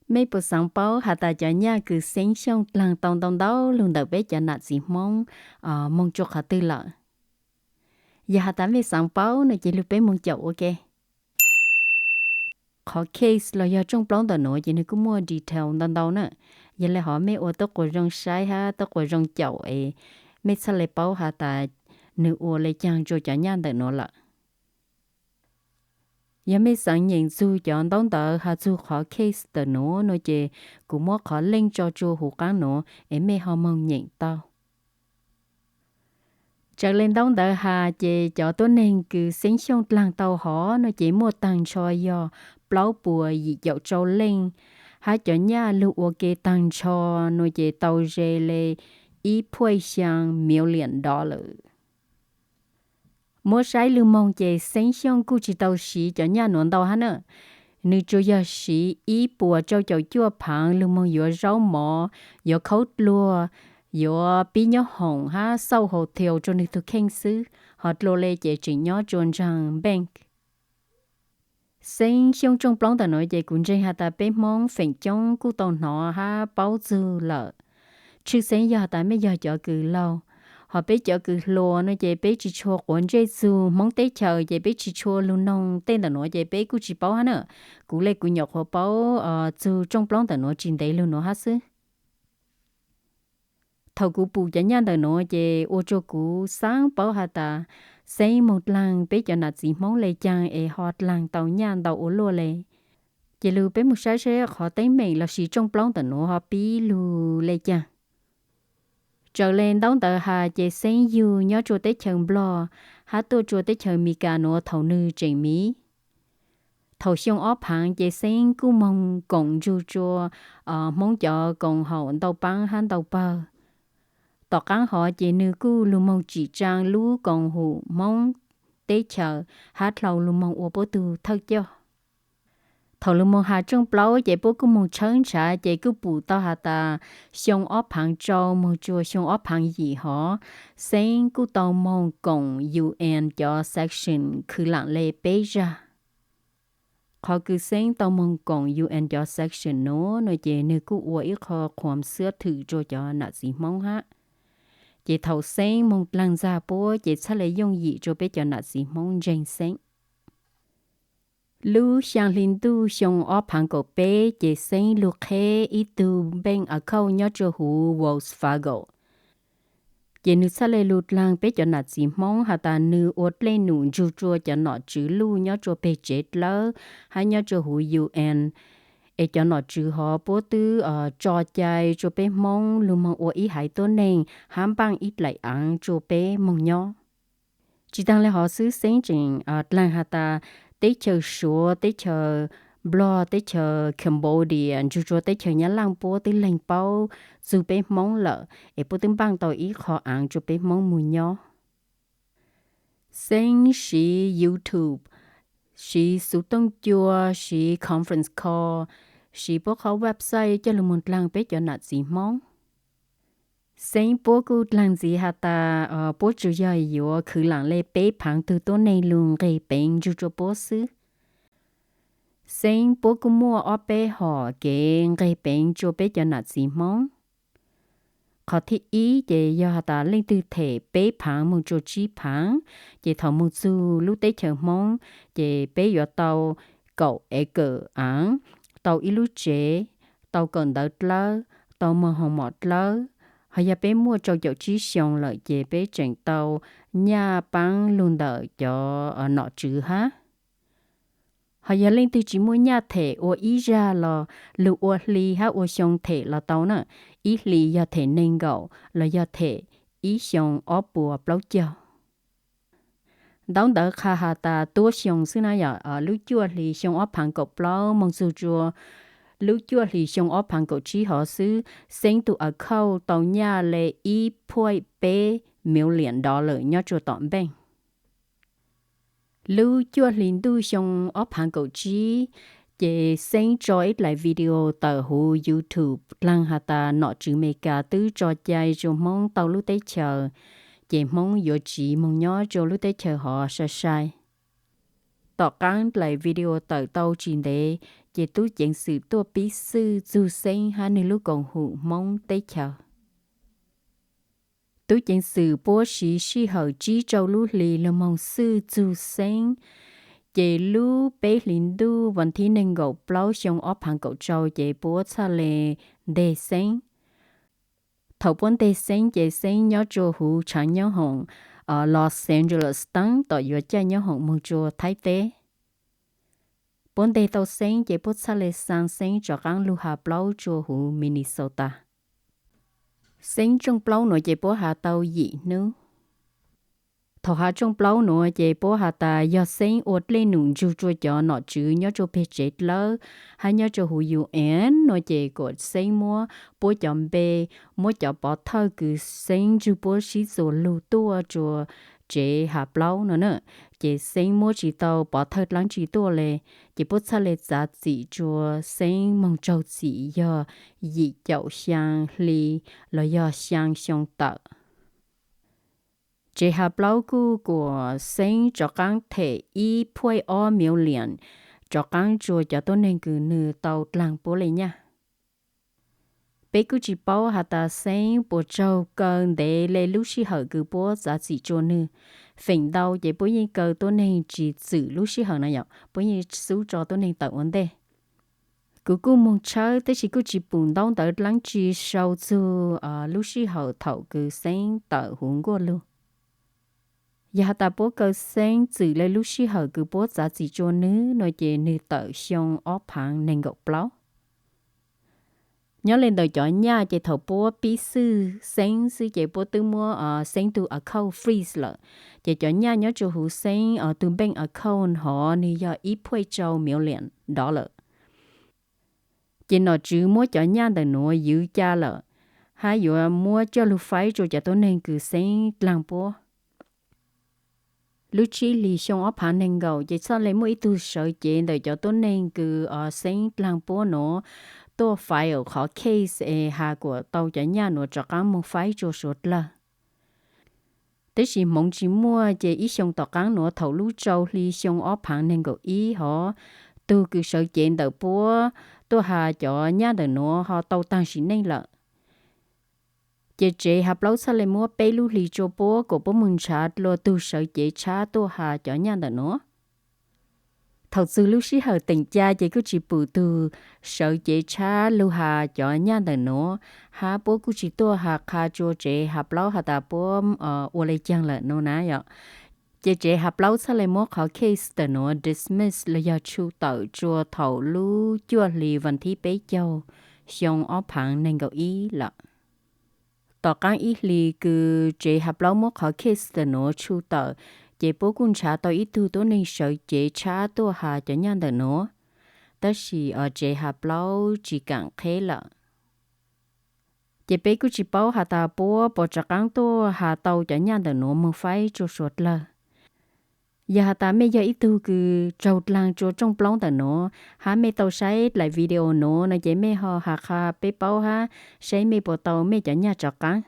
Mej puas xaav paub has tas cov nyaj kws Xeeb Xyooj dlaag tau ntau ntau lug ntawm peb cov nam txiv Hmoob moog tsua qhov twg lawm? Yog has tas mej xaav paub no ces lug peb moog caum ua ke. Qhov case los yog tsooj plaub ntawm nuav ces nwg kuj muaj detail ntau ntau na. Yog le hov mej ua tuab quas zoo saib hab tuab quas zoo caum es mej txhaj le paub has tas nwg ua le caag rua cov nyaj ntawm nuav lawm. Yog mej xaav nyeem txug cov ntaub ntawv has txug qhov case ntawm nuav no ces kuv muab qhov link tso tsua huv qaab nuav es mej ho moog nyeem tau. Raws le ntaub ntawv has ces cov tuab neeg kws Xeeb Xyooj dlaag tau hov no ces muaj taag nrho yog plaub puas yim caum rau leej, hab cov nyaj lug ua ke taag nrho no ces tau ze le ib phuaj xyaa million dollar. Muab saib lug moog ces Xeeb Xyooj kuj tsi tau siv cov nyaj nuav ntau hab na. Nwg tsuas yog siv ib puas rau caum cuaj phaav lug moog yuav zaub mov, yuav khaub dluag, yuav pib nyob hoom hab xauj hotel rua nwg tug kheej xwb, ho dlua le ces tseem nyob tsua nraag bank. Xeeb Xyooj tsooj plaub ntawm nuav ces kuv ntseeg has tas peb Hmoob feem coob kuj tau hnov hab paub txug lawm. Tshwj xeeb yog has tas mej yog cov kws laug, ho peb cov kws hluas no ces peb tsi tshua quav ntsej txug Hmoob teb chaws ces peb tsi tshua lug noog tej ntawm nuav ces peb kuj tsi paub hab na. Kuv le kuv nyuam qhuav paub txug tsooj plaub ntawm nuav tsi ntev lug nuav hab xwb. Thaum kuv pum cov nyaj ntawm nuav ces ua rua kuv xaav paub has tas Xeeb moog dlaag peb cov nam txiv Hmoob le caag es ho dlaag tau nyaj ntau ua luaj le. Ces lug peb moog saib saib qhov teeb meem lossis tsooj plaub ntawm nuav ho pib lug le caag. Raws le ntaub ntawv has ces Xeeb yug nyob tsua teb chaws Nplog hab tuaj tsua teb chaws Amelikas nuav thaum nwg tseem miv. Thaum xyoo ob phaav ces Xeeb kuj moog koom nrug tsua Hmoob cov koom haum ntau paab hab ntau pawg. Tom qaab hov ces nwg kuj lug moog tsim tsaa lub koom haum Hmoob teb chaws hab dlhau lug moog ua puab tug thawj coj. Thaum lug moog has tsooj plaub ces puab kuj moog tshawb nrhav ces kuj pum tau has tas xyoo ob phaav rau moog tsua xyoo ob phaav yim hov, Xeeb kuj tau moog koom U N cov section khwv laam le peb zag. Qhov kws Xeeb tau moog koom U N cov section nuav no ces nwg kuj ua ib qho khuam xwab thwm rua cov nam txiv Hmoob hab. Ces thaum Xeeb moog dlaag ntxag puab ces txhaj le yooj yim rua peb cov nam txiv Hmoob ntseeg Xeeb. Lub xyaa hli ntuj xyoo ob phaav kaum peb ces Xeeb lug qheb ib tug bank account nyob rua huv Wells Fargo. Ces nwg txhaj le lug dlaag peb cov nam txiv Hmoob has tas nwg ua dlej num nrug rua cov nom tswv luj nyob rua peg tsev dlawb hab nyob rua huv U N, es cov nom tswv hov puab twb tso cai rua peb Hmoob lug moog ua ib haiv tuab neeg hab npaaj ib dlaim aav rua peb moog nyob. Tsi taag le hov xwb, Xeeb tseem dlaag has tas teb chaws Suav, teb chaws Nplog, teb chaws Cambodia nrug rua teb chaws Nyab Laaj puab twb leeg paub txug peb Hmoob lawm es puab twb npaaj tau ib qho aav rua peb Hmoob moog nyob. Xeeb siv YouTube, siv xuv tooj cua, siv conference call, siv puab qhov website coj lug moog dlaag peb cov nam txiv Hmoob. Xeeb puab kuj dlaag ntxiv has tas puab tsuas yog yuav khwv laam le peb phaav tug tuab neeg lug nqeg peev nrug rua puab xwb. Xeeb puab kuj muaj ob peb hom kev nqeg peev rua peb cov nam txiv Hmoob. Qhov thib ib ces yog has tas leej twg them peb phaav moog tsua tsib phaav, ces thaum moog txug lub teb chaws Hmoob, ces peb yuav tau kaum acre aav, tau ib lub tsev, tau kawm ntawv dlawb, tau moog hoo mom dlawb. Ho yog peb muaj rau caum tsib xyoo lawm ces peb tseem tau nyaj paab lug ntawm cov nom tswv hab. Ho yog leej twg tsi muaj nyaj them ua ib zag los lug ua hli hab ua xyoo them los tau na. Ib hlis yog them neeg nkaum los yog them ib xyoo ob puas plaub caug. Ntaub ntawv qha has tas tuab xyoo xwb na yom, lub cuaj hlis xyoo ob phaav kaum plaub moog txug tsua lub cuaj hlis xyoo ob phaav kaum tsib hov xwb, Xeeb tug account tau nyaj le ib phuaj peb million dollar nyob tsua tom npeej. Lub cuaj hlis ntuj xyoo ob phaav kaum tsib, ces Xeeb tso ib dlaim video tawm huv YouTube dlaag has tas nom tswv Amelikas twb tso cai tsua Hmoob tau lub teb chaws, ces Hmoob yuav tsiv moog nyob tsua lub teb chaws hov sai sai. Tom qaab dlaim video tawm tau tsis ntev, ces tub ceev xwm tuaj pib xwj txug Xeeb hab nwg lub koom haum Hmoob teb chaws. Tub ceev xwm puab siv sij hawm tsib rau lub hlis lug moog xwj txug Xeeb, ces lub peb hlis ntuj vas thib neeg nkaum plaub xyoo ob phaav kaum rau ces puab txhaj le nteg Xeeb. Thaum puab nteg Xeeb ces Xeeb nyob rua huv tshaav nyoob hoom Los Angeles taab tom yuav caij nyoob hoom moog rua Thaib teb. Puab nteg tau Xeeb ces puab txhaj le xaa Xeeb rov qaab lug has plaub rua huv Minnesota. Xeeb tsooj plaub nuav ces puab has tau yim nub. Thaum has tsooj plaub nuav ces puab has tas yog Xeeb ua dlej num ntsug rua cov nom tswv nyob rua peg tsev dlawb hab nyob rua huv U N nuav ces kuas Xeeb muab puab cov npe, muab cov pov thawj kws Xeeb nrug puab sib txuas lug tuaj rua tsev has plaub no na. Ces Xeeb muab tsis tau pov thawj dlaab tsi tuaj le, ces puab txhaj le txav txim rua Xeeb moog raug txim yog yim caum xyaa hli los yog xyaa xyoo tawm. Tsev has plaub kuj kuas Xeeb rov qaab them ib point ob million rov qaab rua cov tuab neeg kws nwg tau dlaag puab le nyaj. Peb kuj tsis paub has tas Xeeb puas raug kaw ntev le lub sij hawm kws puab txav txim rua nwg. Feem ntau ces puab yeej kaw tuab neeg tsis txwm lub sij hawm no yom, puab yeej xub tso tuab neeg tawm ua ntej. Kuv kuj moog tshawb tab sis kuj tsis pum ntaub ntawv dlaab tsi sau txug lub sij hawm thaum kws Xeeb tawm huv nkuaj lug. Yog has tas puab kaw Xeeb txwm le lub sij hawm kws puab txav txim rua nwg no ces nwg tawm xyoo ob phaav neeg nkaum plaub. Nyob le ntawm cov nyaj ces thaum puab pib xwj Xeeb xwb ces puab twb muab Xeeb tug account freeze lawm. Ces cov nyaj nyob rua huv Xeeb tug bank account hov nwg yog ib point rau million dollar. Ces nom tswv muab cov nyaj ntawm nuav ywv ca lawm, hab yuav muab coj lug faib rua cov tuab neeg kws Xeeb dlaag puab. Lub tsib hlis xyoo ob phaav neeg nkaum ces txhaj le muaj ib tug sawv cev ntawm cov tuab neeg kws Xeeb dlaag puab nuav tuaj file qhov case es has kuas tau cov nyaj nuav rov qaab moog faib rua Suav dlawg. Tab sis hmoov tsis muaj ces ib xyoo tom qaab nuav thaum lub rau hli xyoo ob phaav neeg nkaum ib hov, tug kws sawv cev ntawm puab tuaj has cov nyaj ntawm nuav ho tau taag sim neej lawm. Ces tsev has plaub txhaj le muab peb lub hlis rua puab kuas puab moog nrhav dlua tug sawv cev tshab tuaj has cov nyaj ntawm nuav. Thaum txug lub sij hawm teem ca ces kuj tsis pum tug sawv cev tshab lug has cov nyaj ntawm nuav, hab puab kuj tsis tuaj has qha rua tsev has plaub has tas puab ua le caag lawm no na yom. Ces tsev has plaub txhaj le muab qhov case ntawm nuav dismiss los yog tshu tawm rua thaum lub cuaj hli vas thib peb caug xyoo ob phaav neeg nkaum ib lawm. Tom qaab ib hlis kws tsev has plaub muab qhov case ntawm nuav tshu tawm, ces puab kuj nrhav tau ib tug tuab neeg sawv cev tshab tuaj has cov nyaj ntawm nuav, tab sis tsev has plaub tsis kaam qheb lawm. Ces peb kuj tsis paub has tas puab puas rov qaab tuaj has tau cov nyaj ntawm nuav moog faib rua Suav dlawg. Yog has tas mej yog ib tug kws raug dlaag rua tsooj plaub ntawm nuav, hab mej tau saib dlaim video nuav no ces mej ho has qha peb paub hab saib mej puas tau mej cov nyaj rov qaab.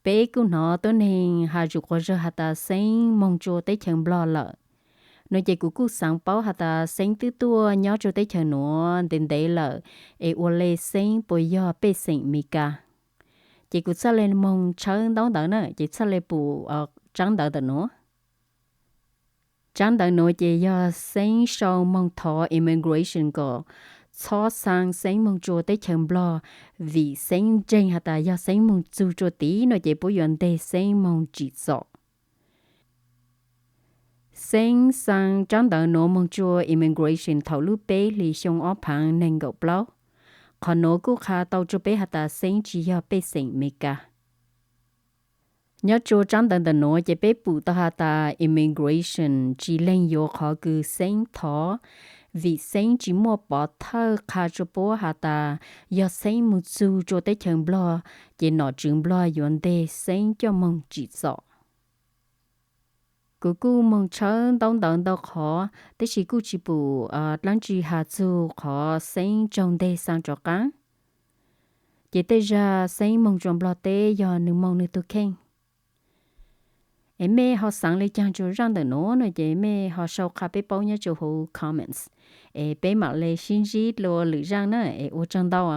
Peb kuj hnov tuab neeg has zuj quas zog has tas Xeeb moog rua teb chaws Nplog lawm no, ces kuv kuj xaav paub has tas Xeeb twb tuaj nyob rua teb chaws nuav ntev ntev lawm, es ua le Xeeb puas yog pej xeem Meskas. Ces kuv txhaj le moog tshawb ntaub ntawv na, ces txhaj le pum tsaab ntawv ntawm nuav. Tsaab ntawv nuav ces yog Xeeb sau moog thov immigration kom txhob xaa Xeeb moog rua teb chaws Nplog, vim Xeeb ntseeg has tas yog Xeeb moog txug rua tid no ces puab yuav nteg Xeeb moog tsim txom. Xeeb xaa tsaab ntawv nuav moog rua immigration thaum lub peb hlis xyoo ob phaav neeg nkaum plaub. Qhov nuav kuj qha tau rua peb has tas Xeeb tsis yog pej xeem Meskas. Nyob rua tsaab ntawv ntawm nuav ces peb pum tau has tas immigration tsis leeg yuav qhov kws Xeeb thov, vim Xeeb tsis muaj pov thawj qha rua puab has tas yog Xeeb moog txug rua teb chaws Nplog ces nom tswv Nplog yuav nteg Xeeb coj moog tsim txom. Kuv kuj moog tshawb ntaub ntawv ntau qhov, tab sis kuj tsis pum dlaab tsi has txug qhov Xeeb raug nteg xaa rov qaab. Ces tej zag Xeeb moog rua Nplog teb yog nwg moog nwg tug kheej. Es mej ho xaav le caag rua zaaj ntawm nuav no ces mej ho sau qha peb paub nyob rua huv comments, es peb mam le sib ntsib dlua lwm zaaj na, es ua tsaug ntau.